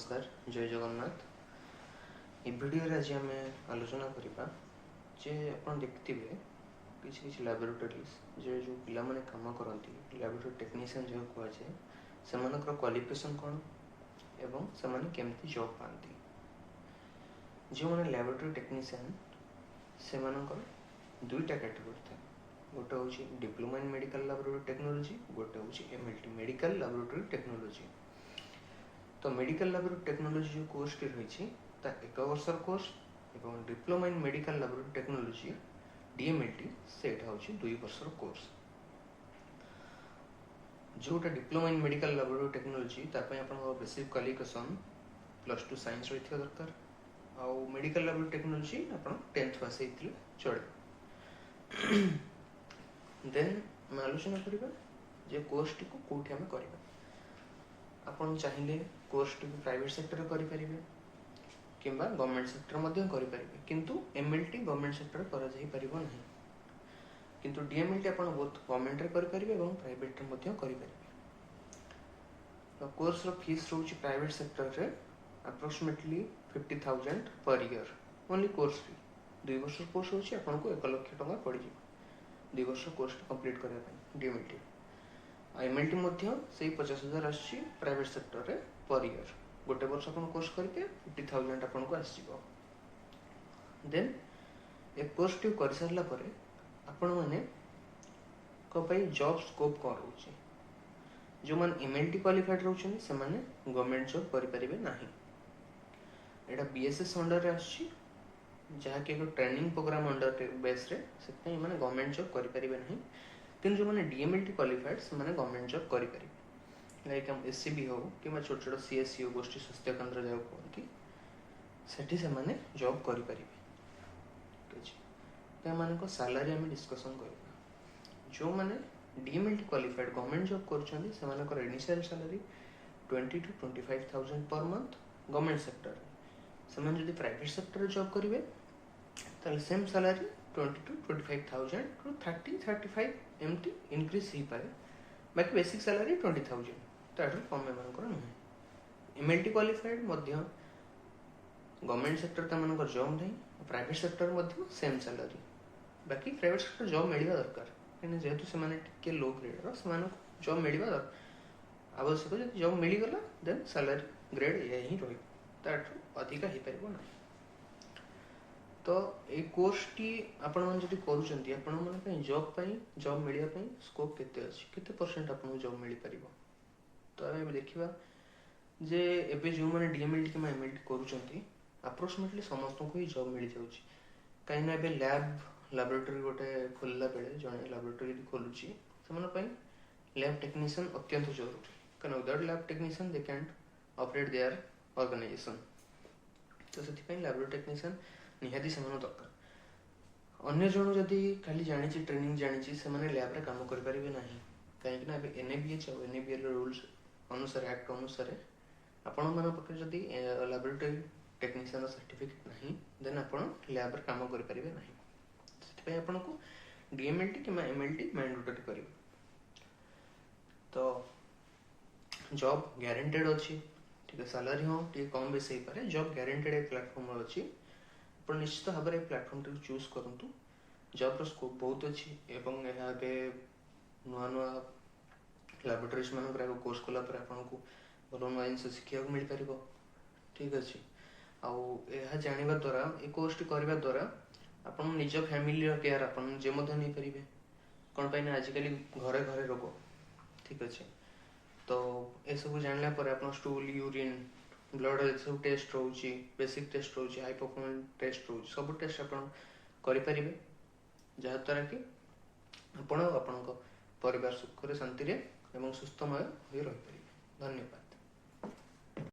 ନମସ୍କାର, ଜୟ ଜଗନ୍ନାଥ। ଏ ଭିଡ଼ିଓରେ ଆଜି ଆମେ ଆଲୋଚନା କରିବା ଯେ ଆପଣ ଦେଖିଥିବେ କିଛି କିଛି ଲାବୋରେଟୋରିଜ୍ ଯେ ଯେଉଁ ପିଲାମାନେ କାମ କରନ୍ତି, ଲାବୋରେଟୋରୀ ଟେକ୍ନିସିଆନ୍ ଯାହାକୁ କୁହାଯାଏ, ସେମାନଙ୍କର କ୍ୱାଲିଫିକେସନ୍ କ'ଣ ଏବଂ ସେମାନେ କେମିତି ଜବ୍ ପାଆନ୍ତି। ଯେଉଁମାନେ ଲାବୋରେଟୋରୀ ଟେକ୍ନିସିଆନ୍, ସେମାନଙ୍କର ଦୁଇଟା କ୍ୟାଟେଗୋରୀ ଥାଏ। ଗୋଟେ ହେଉଛି diploma in medical laboratory technology, ଗୋଟେ ହେଉଛି MLT, medical laboratory technology. ତ ମେଡ଼ିକାଲ ଲାବୋରେଟୋରୀ ଟେକ୍ନୋଲୋଜି ଯେଉଁ କୋର୍ସଟି ରହିଛି, ତା ଏକ ବର୍ଷର କୋର୍ସ ଏବଂ diploma in medical laboratory technology, DMLT, ସେଇଟା ହେଉଛି 2 ବର୍ଷର କୋର୍ସ। ଯେଉଁଟା diploma in medical laboratory technology, ତା ପାଇଁ ଆପଣଙ୍କ ବେସିକ୍ କ୍ୱାଲିଫିକେସନ୍ +2 ସାଇନ୍ସ ରହିଥିବା ଦରକାର। ଆଉ ମେଡ଼ିକାଲ ଲାବୋରେଟୋରୀ ଟେକ୍ନୋଲୋଜି ଆପଣ 10th pass ହେଇଥିଲେ ଚଳିବ। ଦେନ୍ ଆମେ ଆଲୋଚନା କରିବା ଯେ କୋର୍ସଟିକୁ କେଉଁଠି ଆମେ କରିବା। ଆପଣ ଚାହିଁଲେ କୋର୍ସଟିକୁ ପ୍ରାଇଭେଟ୍ ସେକ୍ଟରରେ କରିପାରିବେ କିମ୍ବା ଗଭର୍ଣ୍ଣମେଣ୍ଟ ସେକ୍ଟର ମଧ୍ୟ କରିପାରିବେ। କିନ୍ତୁ MLT government ସେକ୍ଟରରେ କରାଯାଇପାରିବ ନାହିଁ। କିନ୍ତୁ DMLT ଆପଣ ବୋଥ୍ ଗଭର୍ଣ୍ଣମେଣ୍ଟରେ କରିପାରିବେ ଏବଂ ପ୍ରାଇଭେଟରେ ମଧ୍ୟ କରିପାରିବେ। ତ କୋର୍ସର ଫିସ୍ ରହୁଛି ପ୍ରାଇଭେଟ୍ ସେକ୍ଟରରେ approximately 50,000 per year, only course fee। 2 ବର୍ଷ କୋର୍ସ ହେଉଛି, ଆପଣଙ୍କୁ 1 ଲକ୍ଷ ଟଙ୍କା ପଡ଼ିଯିବ 2 ବର୍ଷ କୋର୍ସଟି କମ୍ପ୍ଲିଟ୍ କରିବା ପାଇଁ DMLT। ଆଉ MLT ମଧ୍ୟ ସେଇ 50,000 ଆସୁଛି ପ୍ରାଇଭେଟ୍ ସେକ୍ଟରରେ ପର୍ ଇୟର୍। ଗୋଟେ ବର୍ଷ ଆପଣ କୋର୍ସ କରିବେ, 50,000 ଆପଣଙ୍କୁ ଆସିଯିବ। ଦେନ୍ ଏ କୋର୍ସଟି କରିସାରିଲା ପରେ ଆପଣମାନଙ୍କ ପାଇଁ ଜବ୍ ସ୍କୋପ୍ କ'ଣ ରହୁଛି? ଯେଉଁମାନେ MLT qualified ରହୁଛନ୍ତି, ସେମାନେ ଗଭର୍ଣ୍ଣମେଣ୍ଟ ଜବ୍ କରିପାରିବେ ନାହିଁ। ଏଇଟା BSS ଅଣ୍ଡରରେ ଆସୁଛି, ଯାହାକି ଏକ ଟ୍ରେନିଂ ପ୍ରୋଗ୍ରାମ ଅଣ୍ଡର ବେସ୍ରେ। ସେଥିପାଇଁ ଏମାନେ ଗଭର୍ଣ୍ଣମେଣ୍ଟ ଜବ୍ କରିପାରିବେ ନାହିଁ। କିନ୍ତୁ ଯେଉଁମାନେ DMLT qualified, ସେମାନେ ଗଭର୍ଣ୍ଣମେଣ୍ଟ ଜବ୍ କରିପାରିବେ। ଲାଇକ୍ ଆମ SCB ହଉ କିମ୍ବା ଛୋଟ ଛୋଟ CSC ହଉ, ଗୋଷ୍ଠୀ ସ୍ୱାସ୍ଥ୍ୟ କେନ୍ଦ୍ର ଯାହାକୁ କୁହନ୍ତି, ସେଠି ସେମାନେ ଜବ୍ କରିପାରିବେ। ଠିକ୍ ଅଛି। ତ ଏମାନଙ୍କ ସାଲାରୀ ଆମେ ଡିସ୍କସନ୍ କରିବା। ଯେଉଁମାନେ DMLT qualified government job କରୁଛନ୍ତି, ସେମାନଙ୍କର initial salary 20 to 25 thousand per month government ସେକ୍ଟରରେ। ସେମାନେ ଯଦି ପ୍ରାଇଭେଟ୍ ସେକ୍ଟରରେ ଜବ୍ କରିବେ, ତାହେଲେ same salary 20 to 25 thousand to 30, 35 ଏମିତି ଇନକ୍ରିଜ୍ ହେଇପାରେ। ବାକି ବେସିକ୍ ସାଲାରୀ 20,000, ତାଠାରୁ କମ୍ ଏମାନଙ୍କର ନୁହେଁ। MLT qualified ମଧ୍ୟ ଗଭର୍ଣ୍ଣମେଣ୍ଟ ସେକ୍ଟର ସେମାନଙ୍କର ଜବ୍ ନାହିଁ, ପ୍ରାଇଭେଟ୍ ସେକ୍ଟର ମଧ୍ୟ ସେମ୍ ସାଲାରୀ। ବାକି ପ୍ରାଇଭେଟ୍ ସେକ୍ଟର ଜବ୍ ମିଳିବା ଦରକାର, କାହିଁକିନା ଯେହେତୁ ସେମାନେ ଟିକେ ଲୋ ଗ୍ରେଡ଼ର, ସେମାନଙ୍କୁ ଜବ୍ ମିଳିବା ଆବଶ୍ୟକ। ଯଦି ଜବ୍ ମିଳିଗଲା, ଦେନ୍ ସାଲାରୀ ଗ୍ରେଡ଼୍ ଏଇଆ ହିଁ ରହିବ, ତାଠୁ ଅଧିକା ହେଇପାରିବ ନାହିଁ। ତ ଏଇ କୋର୍ସଟି ଆପଣମାନେ ଯଦି କରୁଛନ୍ତି, ଆପଣମାନଙ୍କ ପାଇଁ ଜବ୍ ମିଳିବା ପାଇଁ ସ୍କୋପ୍ କେତେ ଅଛି, କେତେ ପରସେଣ୍ଟ ଆପଣଙ୍କୁ ଜବ୍ ମିଳିପାରିବ? ତ ଆମେ ଏବେ ଦେଖିବା ଯେ ଏବେ ଯେଉଁମାନେ DMLT କିମ୍ବା MLT କରୁଛନ୍ତି, ଆପ୍ରୋକ୍ସିମେଟଲି ସମସ୍ତଙ୍କୁ ହିଁ ଜବ୍ ମିଳିଯାଉଛି। କାହିଁକିନା ଏବେ ଲାବୋରେଟୋରୀ ଗୋଟେ ଖୋଲିଲା ବେଳେ, ଜଣେ ଲାବୋରେଟୋରୀ ଯଦି ଖୋଲୁଛି, ସେମାନଙ୍କ ପାଇଁ ଲ୍ୟାବ୍ ଟେକ୍ନିସିଆନ୍ ଅତ୍ୟନ୍ତ ଜରୁରୀ। କାରଣ without lab technician De cantt operate there organisation. ତ ସେଥିପାଇଁ ଲାବୋରେଟୋରୀ ଟେକ୍ନିସିଆନ୍ ନିହାତି ସେମାନଙ୍କୁ ଦରକାର। ଅନ୍ୟ ଜଣେ ଯଦି ଖାଲି ଜାଣିଛି, ଟ୍ରେନିଂ ଜାଣିଛି, ସେମାନେ ଲ୍ୟାବ୍ରେ କାମ କରିପାରିବେ ନାହିଁ। କାହିଁକିନା ଏବେ NABH ଆଉ NABL rules ଅନୁସାରେ, ଆକ୍ଟ ଅନୁସାରେ, ଆପଣମାନଙ୍କ ପାଖରେ ଯଦି ଲାବୋରେଟୋରୀ ଟେକ୍ନିସିଆନ୍ର ସାର୍ଟିଫିକେଟ୍ ନାହିଁ, ଦେନ୍ ଆପଣ ଲ୍ୟାବ୍ରେ କାମ କରିପାରିବେ ନାହିଁ। ସେଥିପାଇଁ ଆପଣଙ୍କୁ DMLT କିମ୍ବା MLT mandatory କରିବେ। ତ ଜବ୍ ଗ୍ୟାରେଣ୍ଟେଡ୍ ଅଛି। ଟିକେ ସାଲାରୀ ହଁ ଟିକେ କମ୍ ବେଶୀ ହେଇପାରେ, ଜବ୍ ଗ୍ୟାରେଣ୍ଟେଡ୍ ଏ ପ୍ଲାଟଫର୍ମରେ ଅଛି। ଆପଣ ନିଶ୍ଚିତ ଭାବରେ ଏ ପ୍ଲାଟଫର୍ମଟିକୁ ଚୁଜ୍ କରନ୍ତୁ। ଜବ୍ର ସ୍କୋପ୍ ବହୁତ ଅଛି ଏବଂ ଏହା ଏବେ ନୂଆ ନୂଆ ଲାବୋରେଟୋରିଜ୍ ମାନଙ୍କରେ ଆଗ କୋର୍ସ କଲା ପରେ ଆପଣଙ୍କୁ ଭଲ ନୂଆ ଜିନିଷ ଶିଖିବାକୁ ମିଳିପାରିବ। ଠିକ୍ ଅଛି। ଆଉ ଏହା ଜାଣିବା ଦ୍ୱାରା, ଏ କୋର୍ସଟି କରିବା ଦ୍ୱାରା ଆପଣ ନିଜ ଫ୍ୟାମିଲିର କେୟାର ଆପଣ ନିଜେ ମଧ୍ୟ ନେଇପାରିବେ। କ'ଣ ପାଇଁ ନା ଆଜିକାଲି ଘରେ ଘରେ ରୋଗ। ଠିକ୍ ଅଛି। ତ ଏସବୁ ଜାଣିଲା ପରେ ଆପଣ ଷ୍ଟୁଲ୍, ୟୁରିନ୍, ବ୍ଲଡ଼ ସବୁ ଟେଷ୍ଟ ରହୁଛି, ବେସିକ୍ ଟେଷ୍ଟ ରହୁଛି, ହାଇ ପରଫର୍ମାନ୍ସ ଟେଷ୍ଟ ରହୁଛି, ସବୁ ଟେଷ୍ଟ ଆପଣ କରିପାରିବେ, ଯାହାଦ୍ୱାରା କି ଆପଣ ଆଉ ଆପଣଙ୍କ ପରିବାର ସୁଖରେ, ଶାନ୍ତିରେ ଏବଂ ସୁସ୍ଥମୟ ହୋଇ ରହିପାରିବେ। ଧନ୍ୟବାଦ।